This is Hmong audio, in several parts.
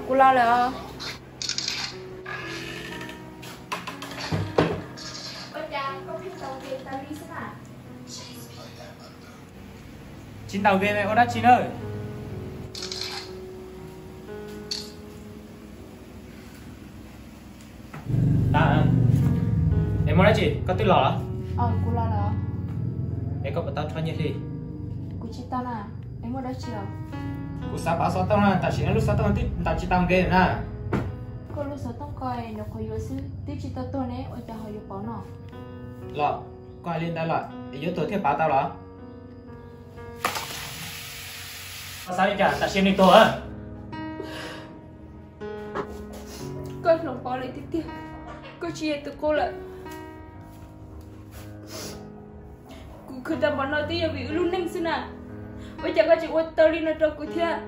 Kuv los lawm os. Tsis ntaus game ua dab tsi na? Es muaj dab tsi koj twb los los? Kuv los lawm. Es koj puas tau rho nyiaj hli? Kuv tsis tau na. Es muaj dab tsi os? Kuv xav pab xov tooj na, tam sim no lub xov tooj twb ntaus tsis tau game na. Koj lub xov tooj ko nyuam qhuav yuav xwb, twb tsis tau tuag ne, ua cas ho yuav pauv no? Los, koj hais li ntawd los es yuav tuag thiaj pab tau los? Koj xav li cas tam sim nws tuag? Koj hloov pauv lawm tiag tiag, koj tsis yog tus qub lawm. Kuv khwv tau npaum no twb yog vim wb lub neej xwb na. Ua cas koj tsis ua tau li no rau kuv thiab?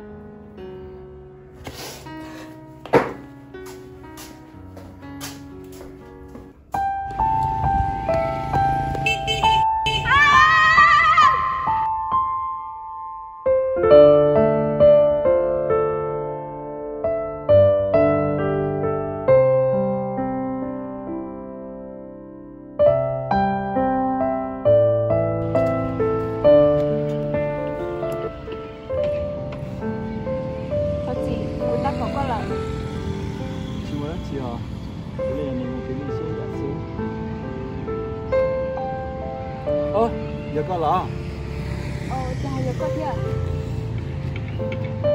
Thov txim, kuv tab kaum koj lawm. Tsis muaj dab tsi os, kuv li nws mus kev me siab yam xwb. Yog koj los? Cas yog koj thiab?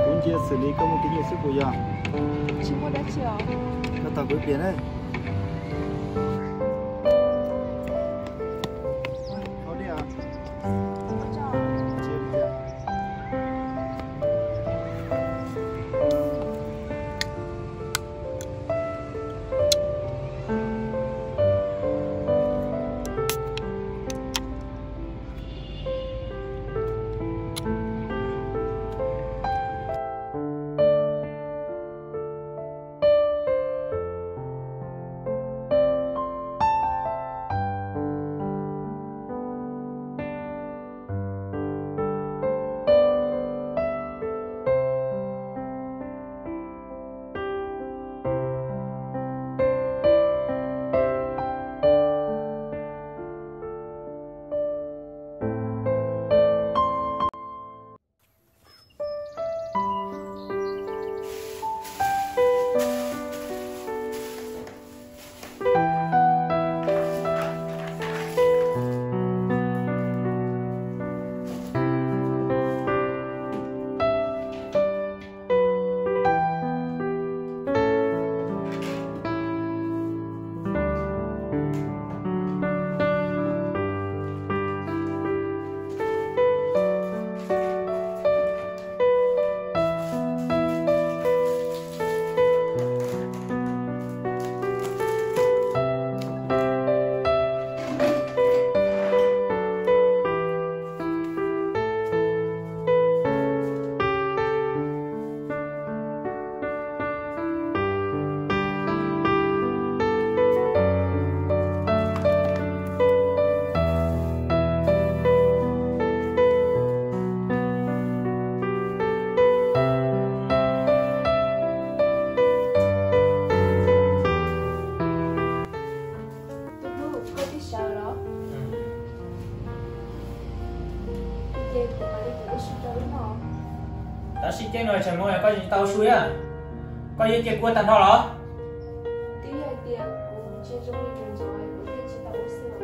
Kuv ntsia xws li koj muaj kev nyiam xwb puas yog? Tsis muaj dab tsi os. Koj tos kuv ib pliag na. Tus hlub, koj twb sawv los? Ces kuv mam li mus ua si rau lub no. Tab sis ces no tsam muaj koj tsis tau su thiab, koj yuav cia kuv ua tag nrho los? Twb yog tias kuv ntsia zoo li ntxov ntxov kuv thiaj tsis tau ua xwb os.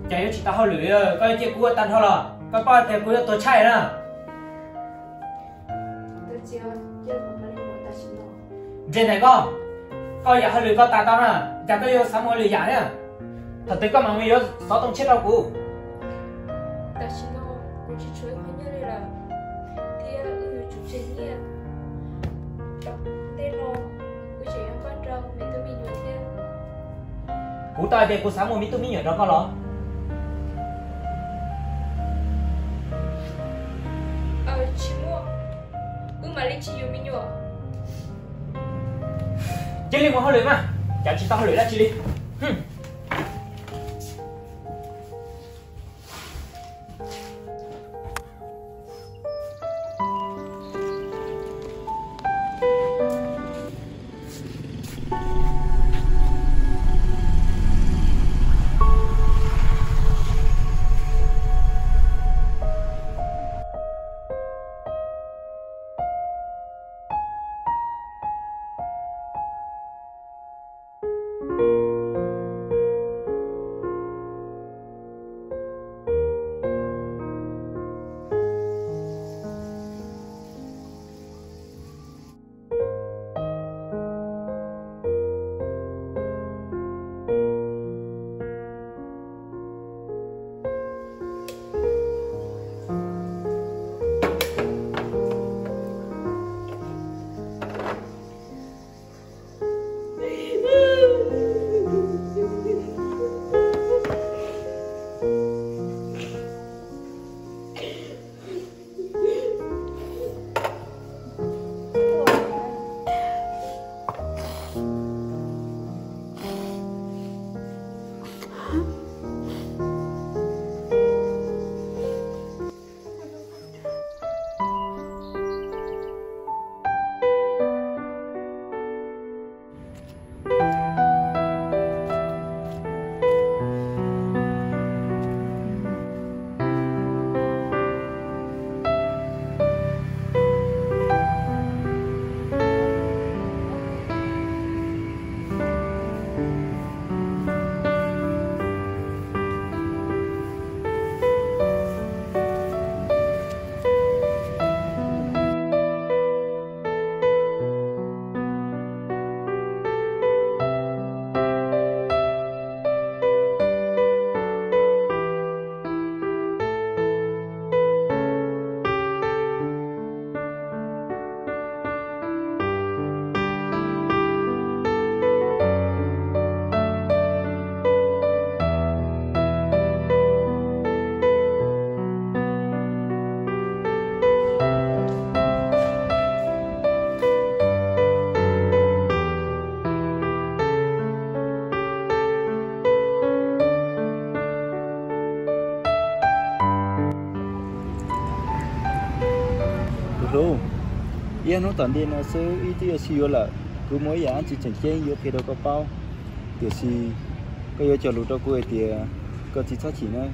Cas yuav tsis tau hauj lwm, koj yuav cia kuv ua tag nrho los? Koj paub tias kuv yuav tuag tshaib na. Ntse ntawm koj, koj yam hauj lwm koj tas tau na, cas koj yuav xav mus ua lwm yam thiab? Thaum twg koj mam mus yuav xov tooj tshiab rau kuv? Tam sim no kuv tsis tshuav ib qho nyiaj li lawm, thiab wb yuav tsum tseg nyiaj. Tom ntej no wb tseem yuav npaj rau me tub me nyuam thiab. Kuv tau hais tias kuv xav muaj me tub me nyuam rau koj los? Tsis muaj, wb mam li tsis yuav me nyuam. Cia li mus hauj lwm mas, cas tsis tau hauj lwm dab tsi li. Hm. Tus hlub, ib hnub tom ntej no xwb wb twb yuav sib yuav lawm. Kuv muaj ib yam dab tsi tseem ceeb yuav qhia rau koj paub, tiam sis koj yuav cog lus rau kuv hais tias koj tsis txhob chim nawb.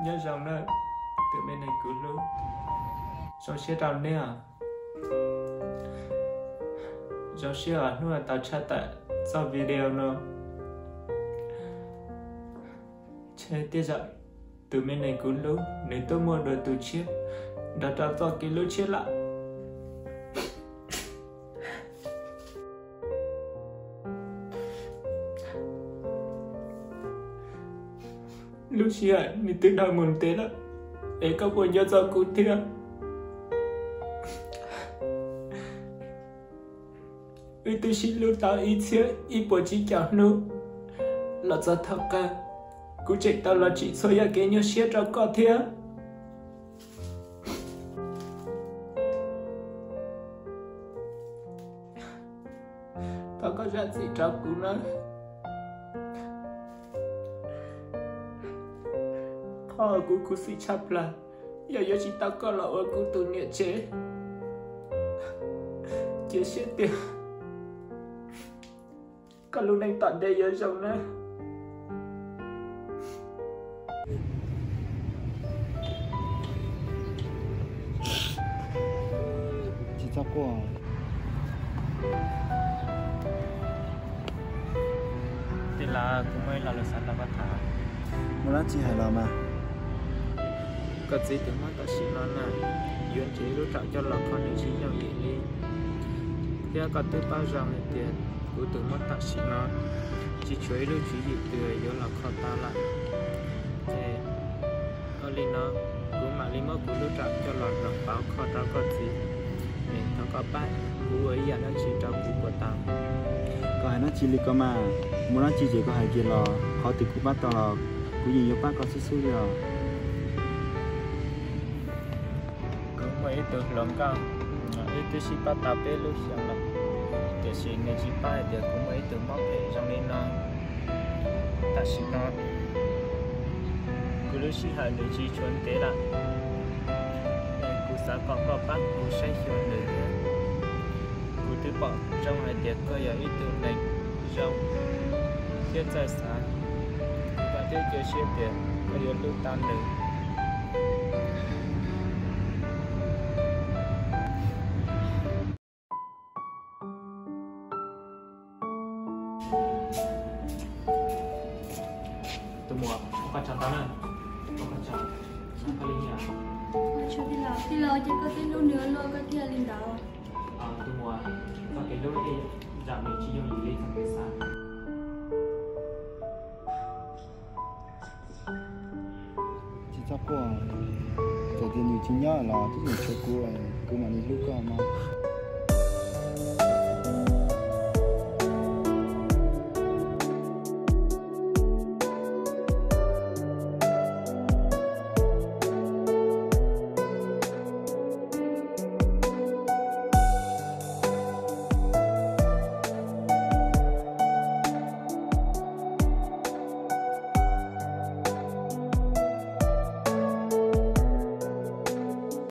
Nyob zoo nawb, tus me neeg kuv hlub. Zoo siab rau nej. Zoo siab uas hnub no tau tshaj tawm txoj video no. Ntshe tej zaum tus me neeg kuv hlub nws twb muaj dua tus tshiab nrog rau txoj kev hlub tshiab lawm. Lub sij hawm nws twb dhau mus ntev lawm, es koj puas nco txog kuv thiab? Wb twb sib hlub tau ib txhiab ib puas tsib caug hnub los txog thaum kawg, kuv tseem tau los tsim txhua yam kev nyuaj siab rau koj thiab. Thov koj zam txim rau kuv nawb. Qhov uas kuv khuv xim tshaj plaws yog yuav tsis tau koj los ua kuv tus niam tsev. Cia siab tias koj lub neej tom ntej yuav zoo nawb. Tsis txhob quaj. Tij laug, kuv muaj ib lo lus xav nrog koj tham. Muaj dab tsi hais los mas. Koj txiv tus mob tam sim no na, yuav nrhiav ib lub raum coj los kho nws tsis yooj yim li. Thiab koj twb paub zoo hais tias kuv tus mob tam sim no tsis tshuav ib lub tswv yim twg yuav los kho tau lawm. Ces ua li no, kuv mam li muab kuv lub raum coj los nram pauv kho rau koj txiv, es thov koj pab kuv ua ib yam dab tsi rau kuv puas tau? Koj hais dab tsi li ko mas, muaj dab tsi ces koj hais kiag los, qhov twg kuv pab tau los kuv yeej yuav pab koj xwb xwb li os. Kuv muaj ib tug hluas nkauj, wb twb sib pab tau peb lub xyoos lawm, tiam sis nws tsis paub hais tias kuv muaj ib tug mob phem zoo li no. Tam sim no kuv lub sij hawm nws tsis tshuav ntev lawm, kuv xav kom koj pab kuv saib xyuas nws thiab. Kuv twb pom zoo hais tias koj yog ib tug neeg zoo thiab txawj xav, kuv vam thiab cia siab tias koj yuav hlub tau nws. Tus muam, ua koj tsaug ntau na. Ua koj tsaug. Tij laug, ces koj twb hlub nws ua luaj koj thiaj li ntawd. Tus muam, txoj kev hlub tej zaum nws tsis yooj yim li txoj kev xav. Tsis txhob quaj, txawm tias nws tsis nyob los twb tseem tshuav kuv.